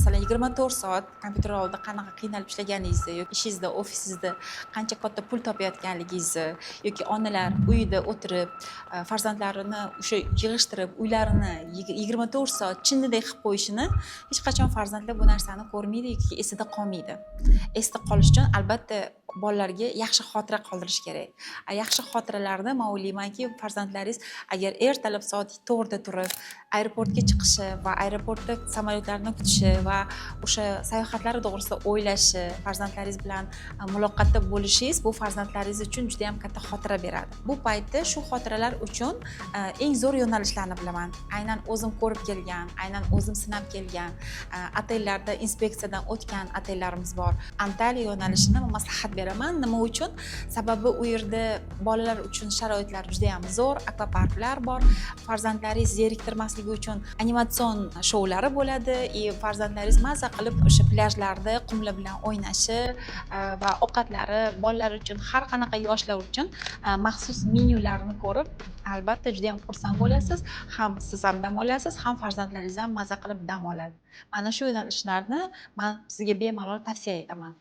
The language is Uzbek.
Masalan, 24 soat kompyuter oldida qanaqa qiynalib ishlaganingizni yoki ishingizda, ofisingizda qancha katta pul topayotganligingizni yoki onalar uyida o'tirib, farzandlarini o'sha yig'ishtirib, uylarini 24 soat chinnidek qilib qo'yishini hech qachon farzandlar bu narsani ko'rmaydi yoki esida qolmaydi. Esda qolish uchun, albatta, bolalarga yaxshi xotira qoldirish kerak. A yaxshi xotiralarni, man o'ylaymanki, farzandlaringiz agar ertalab soat 4da turib aeroportga chiqishi va aeroportda samolyotlarni kutishi va o'sha sayohatlari to'g'risida o'ylashi, farzandlaringiz bilan muloqotda bo'lishingiz bu farzandlaringiz uchun juda yam katta xotira beradi. Bu paytda shu xotiralar uchun eng zo'r yo'nalishlarni bilaman, aynan o'zim ko'rib kelgan, aynan o'zim sinab kelgan, otellarda inspeksiyadan o'tgan otellarimiz bor. Antaliya yo'nalishini man maslahat beraman. Nima uchun? Sababi u yerda bolalar uchun sharoitlar juda yam zo'r, akvaparklar bor, farzandlaringiz zeriktirmasligi uchun animatsion shoulari bo'ladi и farzandlaringiz maza qilib o'sha plyajlarda qumlar bilan o'ynashi va ovqatlari bolalar uchun, har qanaqa yoshlar uchun maxsus menyularni ko'rib, albatta, juda yam xursand bo'lasiz. Ham siz ham dam olasiz, ham farzandlaringiz ham maza qilib dam oladi. Mana shu yo'nalishlarni man sizga bemalol tavsiya etaman.